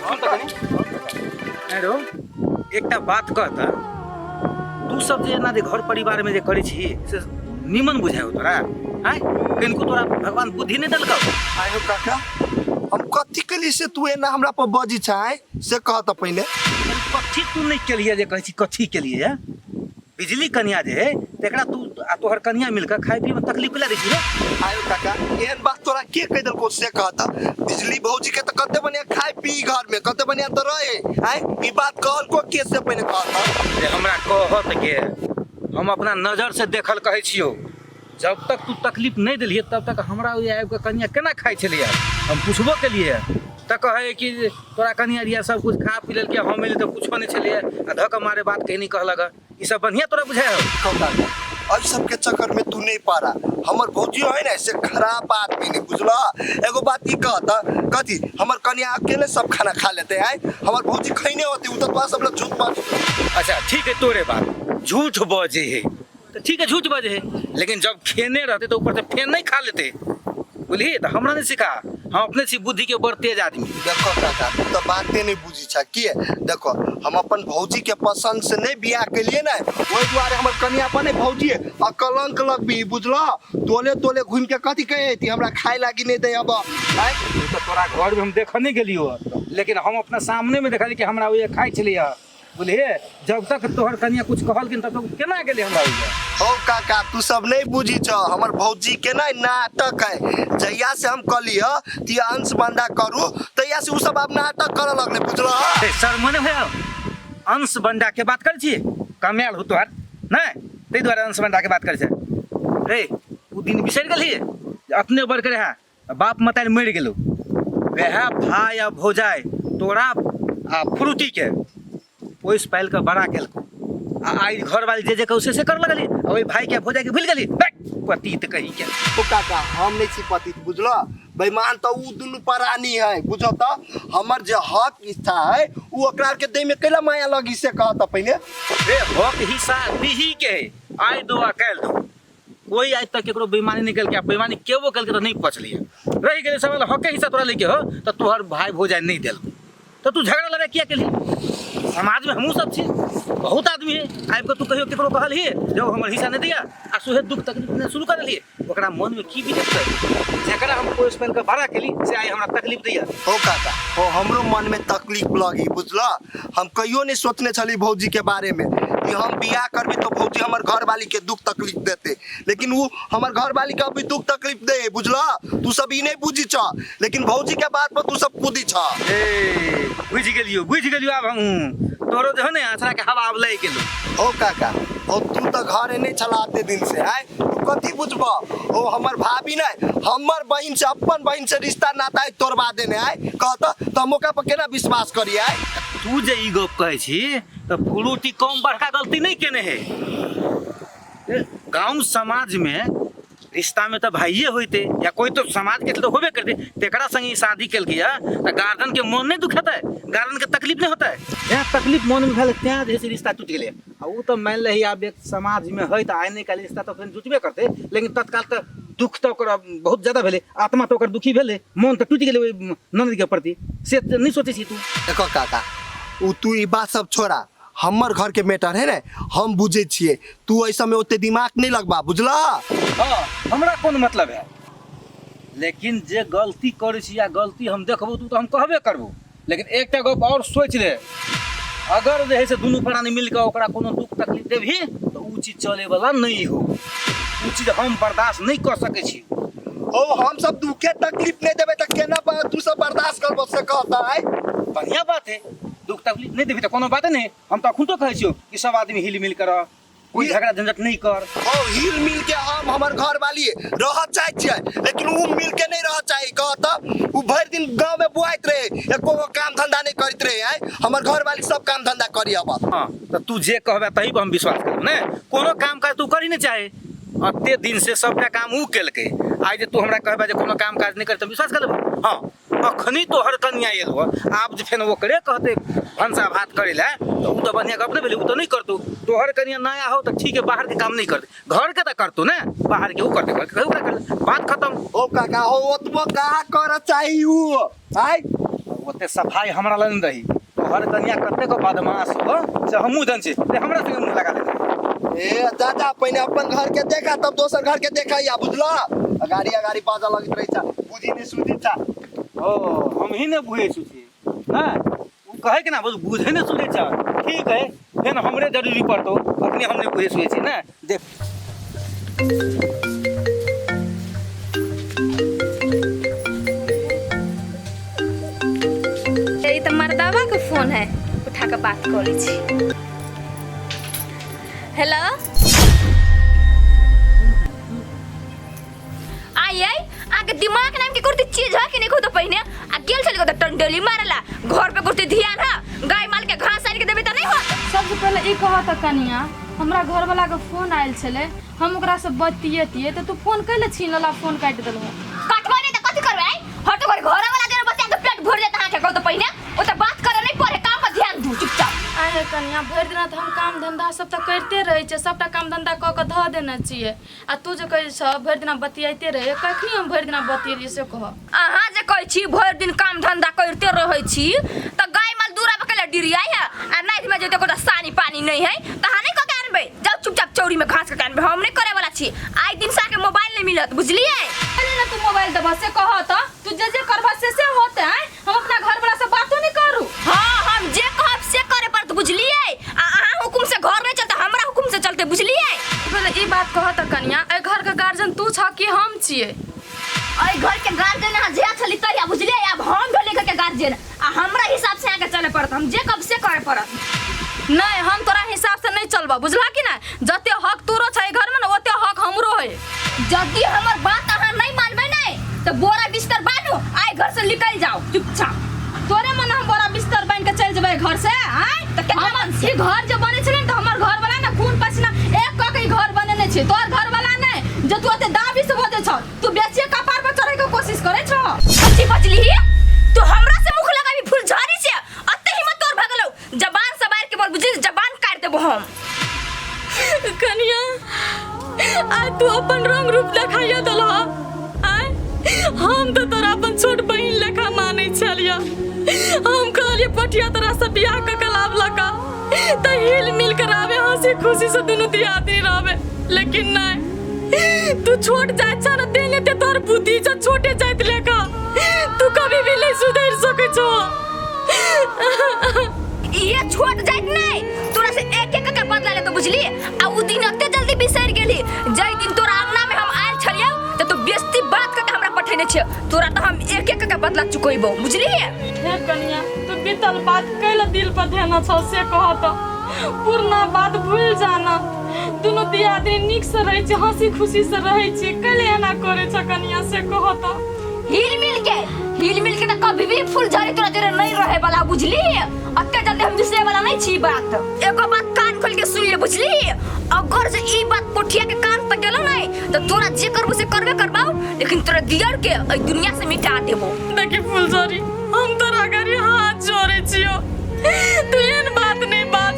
सुन तऽ कनी। अरे एकटा बात कह तऽ तू सब जे एना जे घर परिवार में जे करै छी से निमन बुझाय हो तोरा आँय कनिको तोरा भगवान बुद्धि नहि देलकौ आयो काका हम कथी केली से तू एना हमरा पर बजी छै से कह तऽ पहिने कथी तू नहि केलिए जे कहै छी कथी केलिए बिजली कनिया जे है तेकरा तू आ तोहर कनिया मिलकर खाय पिए में तकलीफ ला दै छी रे आयो काका एहन बात तोरा के कहि देलको से कह तऽ बिजली भौजी के तऽ कते बढ़िया खाय पी घर में कते बढ़िया तऽ रहे आय ई बात कहल को के से पहिने कह तऽ जे हमरा कहत के हम अपना नजर से देखल कहै छियौ जब तक तू तकलीफ नहीं दिलिए तब तक हमरा ओहि आबि कऽ कनिया केना खाइ छलियै हम पुछबो केलिए तऽ कहै कि तोरा कनिया रिया सब कुछ खा पी लेलकै हम एलियै तऽ कुछो नहि छलियै आ धऽ कऽ मारे बात कहीं नहि कहलक ई सब बढ़िआँ तोरा बुझाइ हौ एहि सबके चक्कर में तू नहीं पारा हमर भौजी है ना से खराब आदमी नहीं बुझल एगो बात ई कह त कथी हमर कनिया अकेले सब खाना खा लेते हैं हमर भौजी खैने होती उ त तोरा सब लग झूठ बात अच्छा ठीक है तोरे बात झूठ बजे है तो ठीक है झूठ बजे है लेकिन जब खेने रहते तो ऊपर से फेन नहीं खा लेते बुझलिए तो हमरा नहीं सिखा हम अपने छी बुद्धि के बड़ तेज आदमी देखो काका तू तो बाते नहीं बुझी छा किए देखो हम अपन भौजी के पसंद से नहीं बियाह के लिए ना ओहि दुआरे हमर कनिया पर नहीं भौजी आ कलंक लगबी बुझल तोले तोले घूम के कथी कहे थी हमरा खाए लागी नहीं दे अब आँय? तो तोरा घर में हम देख नहीं गेलियो लेकिन हम अपना सामने में देखलिए कि हमरा ओए खाइ छलिए बुझलिए जब तक तोहर कनिया कुछ कहलखिन तब तक केना गेलै हमरा ओइजा हो काका तू सब नहीं बुझी छ हमर भौजी के नहीं नाटक है जहिया से हम कहली ह कि अंश बंदा करू तहिया से उ सब आब नाटक करऽ लगले बुझल ए सर मने भैया अंश बंडा के बात करै छी कमायल हो तोहर नहि ताहि दुआरे अंश बंडा के बात करै छै रे ओ दिन बिसरि गेलही अपने बड़के रहए बाप मतारी मरि गेलौ वएह भाय आ भौजाइ तोरा आ फ्रूटीके पोसि पालि कऽ बड़ा केलकौ आ आइ घरवाली जे जे कहू से से कर लगली आ ओहि भाईके भौजाइके भूलि गेली पतित कही के ओ काका हम नहीं छी पतित बुझल बेईमान तो उ दुनू प्राणी है बुझो तो हमर जे हक इच्छा है उ ओकरा के दे में कैला माया लगी से कहत पहले रे हक हिस्सा दीही के है आइ दो आ काल्हि दो कोई आज तक केकरो बेईमानी नहीं केलकै आ बेईमानी केबो केलकै तऽ नहि पचलियै रहि गेलै सवाल हके हिस्सा तोरा लैके हो तऽ तोहर भाय भौजाइ नहि देलकौ तऽ तू झगड़ा लड़ाइ किया केलही समाजमे हमहूँ सब छी बहुत आदमी है आबि कऽ तू कहियो केकरो कहलही जब हमर हिस्सा नहि दैया आ सुहे दुख तकलीफ नहि शुरू कर देलियै ओकरा मनमे की बीततै जकरा हम पोसि पालि कऽ बड़ा केली से आइ हमरा तकलीफ दैया हो काका हो हमरो मन में तकलीफ लगी बुझल हम कहियो नहीं सोचने छली भौजी के बारे में कि हम बियाह करबी तो भौजी हमर घर वाली के दुख तकलीफ देते लेकिन वो हमर घर वाली के अभी दुख तकलीफ दे बुझल तू सब ई नहीं बुझी छ लेकिन भौजी के बात पर तू सब कूदी छ ए बुझि गेलियो बुझि गेलियो आब हमहूँ तोरो जे हो ने आँचरा के हवा आब लागि गेलो ओ काका ओ तू तो घरे नहीं छला आते दिन से आय तू कथी बुझब ओ हमर भाभी नहीं हमर बहिन से अपन बहिन से रिश्ता नाता है तोड़वा देने आय कहत तो हम ओकरा पर केना विश्वास करी आय तू जे ई गप कहै छी तऽ फ्रूटी कम बड़का गलती नहि केने है गाँव समाज में रिश्ता में तऽ भाइये होइते या कोई तो समाज के तो होबे करते तेकरा संग ई शादी केलकै है तऽ गार्जियन के मन नहीं दुखेतै गार्जियन के तकलीफ नहीं होतै यहाँ तकलीफ मन में भेल तें जे है से रिश्ता टूटि गेलै आ ओ तऽ मानि लही आब एक समाज में है तऽ आइ नहि काल्हि रिश्ता तऽ फेर जुटबे करतै लेकिन तत्काल तऽ दुख तऽ ओकर बहुत ज्यादा भेलै आत्मा तऽ ओकर दुखी भेलै मन तऽ टूटि गेलै ओहि ननदके प्रति से तऽ नहि सोचै छी तू देखो काका उ तू ई बात सब छोड़ा हमर घर के मैटर है ने हम बुझे छिए तू एहि समय ओते दिमाग नहीं लगबा बुझला हाँ हमरा कोन मतलब है लेकिन जे गलती करै छी या गलती हम देखबो तू तऽ हम कहबे करबो लेकिन एकटा गप आओर सोचि ले अगर जे है से दुनू प्राणी मिल कऽ ओकरा कोनो दुख तकलीफ देबही तऽ उ चीज चलैवला नहि हो उ चीज हम बर्दाश्त नहि कऽ सकै छी ओ हम सब दुखे तकलीफ नहीं देबे त केना तू सब बर्दाश्त करबो से कहता है बढ़िया बात है दुख तकलीफ नहीं देबही तऽ कोनो बात नहीं हम तऽ अखन तो कहै छियौ कि सब आदमी हिल मिल कर रह कोई झगड़ा झंझट नहीं कर ओ हिल मिल के हम हमर घर वाली रह चाहे छियै लेकिन उ मिल के नहीं रह चाहे कहता उ भरि दिन गांव में बुआइत रहे एको गो काम धंधा नहीं करत रहे आय हमर घर वाली सब काम धंधा करी अब हाँ तऽ तू जे कहबे तही पर हम विश्वास करब ने कोनो काम काज तू करी नहीं चाहे अते दिन से सबटा काम उ केलकै आइ जे तू हमरा कहबे जे कोनो काम काज नहीं करे तऽ विश्वास कर लेबो हाँ अखनी तोहर कनिया एल हो आब जे फेन ओकरे कहते भनसा भात करे लए तऽ उ तऽ बढ़िया गप नहि भेलै उ तऽ नहि करतौ तोहर कनिया नया हो तऽ ठीक है बाहर के काम नहीं करते घर के तऽ करतौ ने बाहर के उ करते घर के ओकरा करले बात खत्म ओ काका हो ओतबो कहाँ कर चाही उ आय ओते सफाई हमरा लग रही। तोहर कनिया कतेक बदमाश हो से हमहूँ जन छी, ते हमरा संगे मुँह लगा देने। ए दादा पहिने अपन घर के देखा तब दोसर घर के देखा या, बुझला? अगाड़ी अगाड़ी बाजा लगैत रहै छा, बुझी नहीं सुधी छा। ओ हम ही ने बुझे छी ना, उ कहे के ना बस बुझे ने सुधे छा। ठीक है, फेन हमरे जरूरी पड़तो, अखनी हम नहीं बुझे सुधे छी ना। देख ई तऽ मर्दावा के फोन है, उठा के बात करै छी। हेलो, आई आई आके दिमाग नाम के कुर्ती चीज है कि नहीं खुद पहिने आ गेल छली को टंडोली मारला, घर पे कुर्ती ध्यान है, गाय माल के घास आनि के देबे त नहीं होत। सबसे पहले ई कह त कनिया, हमरा घरवाला के फोन आयल छले, हम ओकरा से बतियतियै त तू फोन कैले छीन लेला, फोन काटि देलहो। काटबो नहीं त कथि करबै? हर तो घर घर वाला जरे बतिया के पेट भर जाता हां के कहू त पहिने ओ त बात करे नहीं पड़े, काम पर ध्यान दू चुपचाप। आए कनिया, भरि दिना तऽ हम काम धंधा सब तऽ करिते रहै छियै, सबटा काम धंधा कऽ कऽ धऽ देने छियै, आ तू जे कहै छह भरि दिना बतियाइते रहै, कखनी हम भरि दिना बतियेलियै से कह। अहाँ जे कहै छी भरि दिन काम धंधा करिते रहै छी तऽ गाय माल दूरा पर कैला डिरियाइ है, आ नाइट में जेते कोटा सानी पानी नहीं है तऽ अहाँ नहीं कऽ के आनबै? जाउ चुपचाप चौरी में घास के आनबै, हम नहीं करे वाला छी। आइ दिन से अहाँके मोबाइल नहीं मिलत, बुझलियै? अरे ना तू मोबाइल देबह से कह तऽ, तू जे जे करबह से से होतै, हम अपना घर वाला से बातो नहीं करू। हाँ, हम जे कहब से करे पड़त, बुझलियै? आ अहाँ हुकुम से घर नहीं चलते, हमरा हुकुम से चलते, बुझलियै? पहिले ई बात कह तऽ कनिया, एहि घर के गार्जियन तू छह कि हम छियै? एहि घर के गार्जियन अहाँ जे छली तहिया, बुझलियै? आब हम भेलियै घर के गार्जियन, आ हमरा हिसाब से अहाँके चले पड़त, हम जे कहब से करे पड़त। नहीं, हम तोरा हिसाब से नहीं चलबह, बुझला कि नहीं? जते हक तोरो छै घर में ना ओते हक हमरो है। यदि हमर बात अहाँ नहीं मानबै नहीं तो बोरा बिस्तर बान्हू, आइ घर से निकल जाओ चुपचाप। तोरे मन हम बोरा बिस्तर बान्हि के चलि जेबै घर से? आँय, तऽ केना हमर मन से? ई घर जे बनै छलै ने तऽ हमर घर वाला ने खून पसीना एक कऽ के ई घर बनेने छै, तोहर घर वाला नहि जे तू ओते दाबी से बजै छह, तू बेचिए कपार पर चढ़ै के कोशिश करै छह। कथी बजली? तू हमरा से मुख लगाबी फुलझड़ी से? अते हिम्मत तोर भऽ गेलौ, जबान से बाहर के बोल, बुझली? जबान काटि देबो हम। कनिया, आइ तू अपन रंग रूप देखाइया देलह। आइ हम तऽ तोरा अपन छोट बहिन लेखा मानै छलियह, हम कहलियै पठिया तोरा से बियाह कऽ के लाबलक तऽ हिल मिल के रहबे, हंसी खुशी से दुनू दियादनी रहबे, लेकिन नहीं, तू छोट जाइत छह ने तेने ते तोहर बुद्धि छह छोटे जाइत लेखा, तू कभी भी नहीं सुधरि सकै छह। ये छोट जाइत नहीं, तोरा से एक एक के बदला लेतो, बुझली? आ उ दिन अते जल्दी बिसरि गेली जै दिन तोरा अंगना में हम आयल छलियौ त तू बेइज्जती बात क के हमरा पठेने छियै, तोरा त हम एक एक के बदला चुकैबौ, बुझली? हे कनिया, तू बीतल बात कैला दिल पर देना छौ से कह त, पुरना बात भूल जाना, दुनू दियादनी नीक से रहै छी, हंसी खुशी से रहै छी, कैले एना करै छ कनिया से कह त। हिल मिल के, हिल मिल के त कभी भी फुलझड़ी तोरा जरे नहीं रहे वाला, बुझली? अते जल्दी हम बिसरे वाला नहीं छी बात। एगो बात कान खोल के सुन ले, बुझली? अगर से ई बात पोठिया के कान तक गेलो नहीं त तोरा जे करबो से करबे करबाऊ, लेकिन तोरा दियर के एई दुनिया से मिटा देबो। देखी फुलझड़ी, हम तोरा गरी हाथ जोड़े छियो, तू एहन बात नहीं बाज,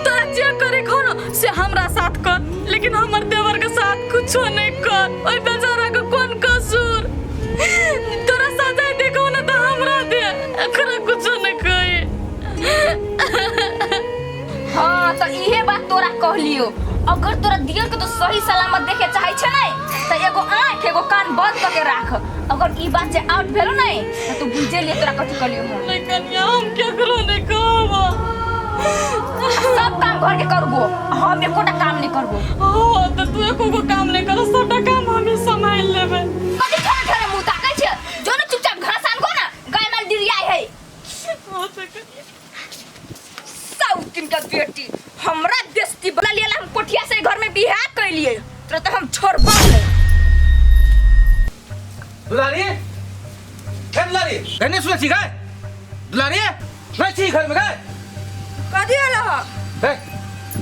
तोरा जे करे खो न से हमरा साथ कर, लेकिन हमर देवर के साथ कुछो नहीं कर, ओई बेचारा के कोन कसूर? तोरा सजाय देखो न त हमरा दे, एकरा कुछो नहीं कही। हाँ त इहे बात तोरा कहलियो, अगर तोरा दियर के तो सही सलामत देखे चाहे छे नहीं त एगो आँख एगो कान बंद क के राख, अगर ई बात जे आउट भेलो नहीं त तू बुझे लिए तोरा कथी कहलियो हम। नहीं कनिया, हम केकरो नहीं कहबो, सब काम घर के करबो, हम एकोटा काम नहीं करबो। हो त तू एको गो काम नहीं कर, सबटा काम हमी सम्हाल लेबै। कथी ठहर ठहर मुंह ताकै छे, जो न चुपचाप घास आनगो ना, गाय माल डिरियाई है। हो त कनिया। साउतिन का बेटी हमरा बेइज्जती बना लिया, हम कोठिया से घर में बियाह कैलिए, तोरा त हम छोड़बो नहीं। दुलारी, हे दुलारी, घर नहीं सुनै छी गै? दुलारी, नहीं छी घर में गै? कथी होलो हो? हे,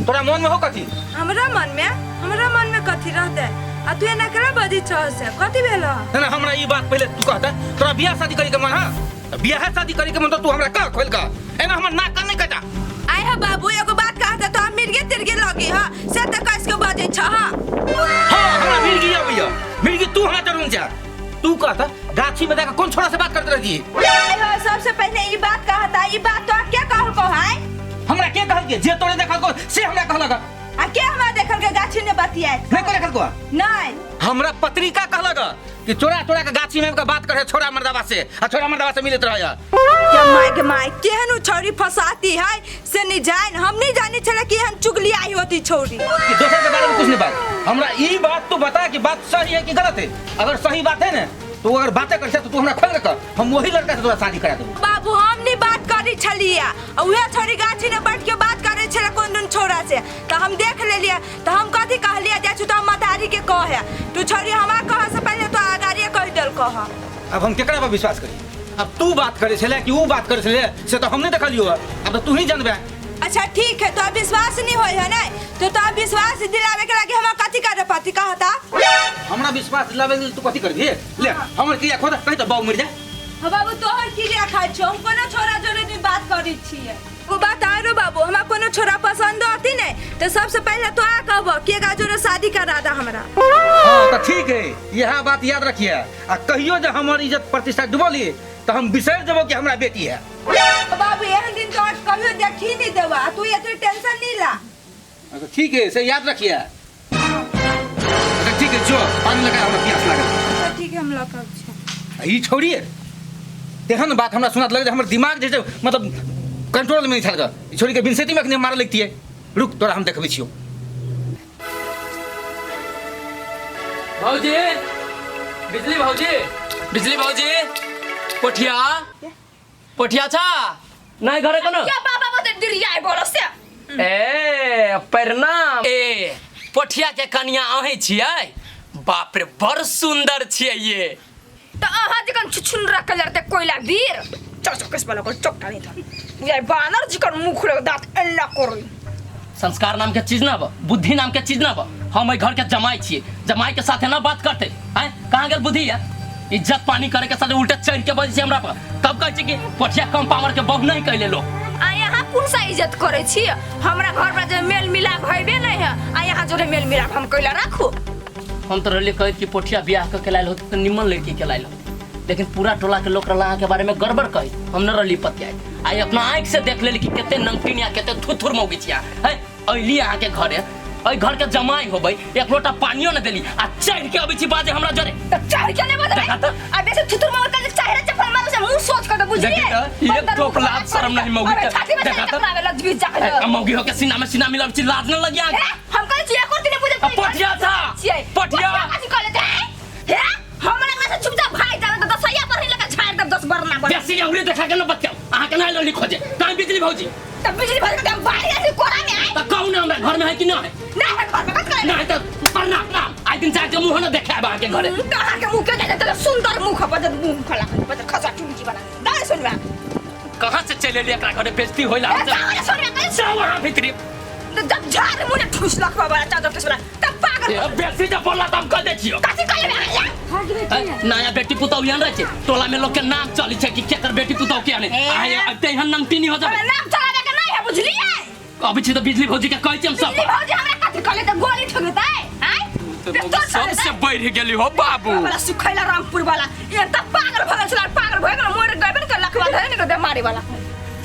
तोरा मन में हो कथी? हमरा मन में, हमरा मन में कथी रहते? आ तू एना केना बजै छह से? कथी भेल हो? ना, ना, हमरा ई बात पहिले तू कहता, तोरा बियाह शादी करे के मन है? बियाह शादी करे के मन तो तू हमरा कह खोल कह, एना हमर नाक कान नहीं कटा। आइ हे बाबू, एगो बात कहते तो हम मिर्गे तिर्गे लगी ह, से त कस के बजै छह। हाँ, हमरा मिर्गी अबैया, मिर्गी तू हमरा जरूर जा। तू कहता गाछ गाछी में जाकर कौन छोरा से बात करते रहती है? ए हो, सबसे पहले ई बात कहता, ई बात तो के कहल को है? हमरा के कहल के जे तोरे देखल को से हमरा कहलक। आ के हमरा देखल के गाछी ने बतियाए? नहीं को देखल को? नहीं। हमरा पत्रिका कहलक कि चोरा चोरा के गाछी में बात करे छोरा मर्दावा से आ छोरा मर्दावा से मिलत रहे। के my के my केहन उ छौरी फसाती है से नहीं जान, हम नहीं जाने छले कि हम चुगली आई होती छौरी। कि दोसर के बारे में कुछ नहीं बात, हमरा ई बात तू बता कि बात सही है कि गलत है। अगर सही बात है ना तो अगर बातें कर तो तू हमरा खोल के हम वही लड़का से तोरा शादी करा देबो। बाबू हम नहीं बात करी छलिया, आ उहे छौरी गाछी ने बैठ के बात करे छले कोन दिन छोरा से, तो हम देख लेलिया तो हम कथी कहलिया जाय छु तो हम मतारी के कहे, तू छौरी हमरा कहे से पहले तो आगारिये कह देल कह। अब हम केकरा पर विश्वास करी? अब तू बात करे छले कि ऊ बात करे छले से तो हम नहीं देखलियो, अब तो तू ही जानबे। अच्छा ठीक है, तो अब विश्वास नहीं होय है ना, तो तो विश्वास दिलावे के लागी हमरा कथी करे पति कहता? हमरा विश्वास दिलावे के तू कथी करबी? ले हमर क्रिया खोद कहीं तो बाऊ मर जाए। हां बाबू तोहर क्रिया खाइ छौ, हम कोनो छोरा जोरे नहीं बात करी छियै। वो बात आरो बाबू हमरा कोनो छोरा पसंद आती नहीं तो सबसे पहले तो आ कहबो कि एकरा जोरे शादी करा दा हमरा। हां तो ठीक है, यह बात याद रखिए आ कहियो जे हमर इज्जत प्रतिष्ठा डुबली तो हम बिसर देबो कि हमरा बेटी है। बाबू एहन दिन तो कहियो देखी नहीं देबा, तू एते टेंशन नहीं ला। अच्छा ठीक है, से याद रखिए। अच्छा ठीक है, जो पानी लगा हमरा प्यास लागल। अच्छा ठीक है, हम लकब छै। ई छोड़िए तेहन बात हमरा सुनात लगे हमर दिमाग जे मतलब कंट्रोल में नहीं छल। ई छोड़ी के बिनसेती में अखने मारे लगती है। रुक तोरा हम देखबै छियो। भौजी बिजली भौजी, बिजली भौजी, पोठिया पोठिया छा नहीं घरे कोनो? क्या बाबा बोलते दिरियाई बोलो से। ए प्रणाम। ए पोठिया के कनिया अहीं छियै? बाप रे बड़ सुंदर छियै ये। तो अहाँ जखन छुछुन रखल रहते कोयला वीर चल चल कस वाला को चोकटा नहीं था बुझाय बानर जखन मुंह खुले दांत एल्ला कर। संस्कार नाम के चीज ना बा, बुद्धि नाम के चीज ना बा। हम एहि घर के जमाई छियै, जमाई के साथे ना बात करते हैं। कहाँ गेल बुद्धि है? इज्जत पानी करे के साथे उल्टा चढ़ के बजै छै हमरा पर, तब कहै छै कि पोठिया कम पावर के बहु नहीं कैले लोग। आ यहाँ कोन सा इज्जत करे छी? हमरा घर पर जे मेल मिलाप हेबे नहीं है, आ यहाँ जोरे मेल मिलाप हम कैला राखू? हम तो रहलियै कहैत कि पोठिया बियाह क के लायल होत तऽ निमन लड़की के लायल होत, लेकिन पूरा टोला के लोग रहला अहाँ के बारे में गड़बड़ कहै, हम न रहली पतियाइ। आइ अपना आँखि से देख लेली कि कते नमकीन या कते थुथुर मौगी छियै है। अयली अहाँ के घरे, एहि घर के जमाई होबै, एक लोटा पानियो न देली आ चढ़ के अबै छी बाजे हमरा जरे। त चढ़ के नहीं बजबै? देखा त। आ बेसी थुथुर मौगी के चाहे चप्पल मारू से मुंह सोच कर बुझलियै? देखी त, एक टोप लाज शरम नहीं मौगी के। छाती में देखा त। चप्पल लजबी जा के। ए, मौगी हो के सीना में सीना मिलाबै छी, लाज न लगी अहाँ के? ए, हम कहै छी एको दिन बुझल आ, पोठिया छा, छियै। पोठिया। कथी कहले ते? हे, हमरा में से चुपचाप भाग जाबे त दसैया पर ही लगा झाड़ देब 10 बरना पर। बेसी अंगुरी देखा के न बतियाउ, अहाँ के नहीं लली खोजे। कहीं बिजली भौजी? त बिजली भौजी के हम बाहर आइ कोरा में आइ। त कहू ना हमरा घर में है कि ना है? ना है घर में, कथी कहले? नहीं त प्रणाम प्रणाम, आइ दिन जाके मुंह न देखायब अहाँ के घरे। त अहाँ के मुंह के जाय त सुंदर मुंह बजत मुंह खला बजत खसा चुनकी वाला। दाइ सुनबा। कहाँ से चलि एलियै एकरा घरे बेइज्जती होइला? ए, जाओ रे सुनबा, कहीं जाओ अहाँ भीतरी। त जब झाड़ मुंह ने ठुस लखवा वाला चादर के सुना तब पागल। ए, बेसी जब बोलला त हम कह दै छियौ। कथी कहले बे अहाँ? नया बेटी पुतहु एहन रहै छै, टोला में लोग के नाम चलै छै कि केकर बेटी पुतहु के आने। आइ अते एहन नमकीनी हो जाबे। हमरा नाम चलावे के नहीं है बुझलियै? अबै छी त बिजली भौजी के कहै छी हम सब। बिजली भौजी हमरा कथी कहले त गोली ठोक देतै? आइ सबसे बढ़ गेली हो बाबू। वाला सुखैला रामपुर वाला एहन त पागल भगल छला, पागल भए गेल मर गबे ने लखवा धरे ने दे मारे वाला।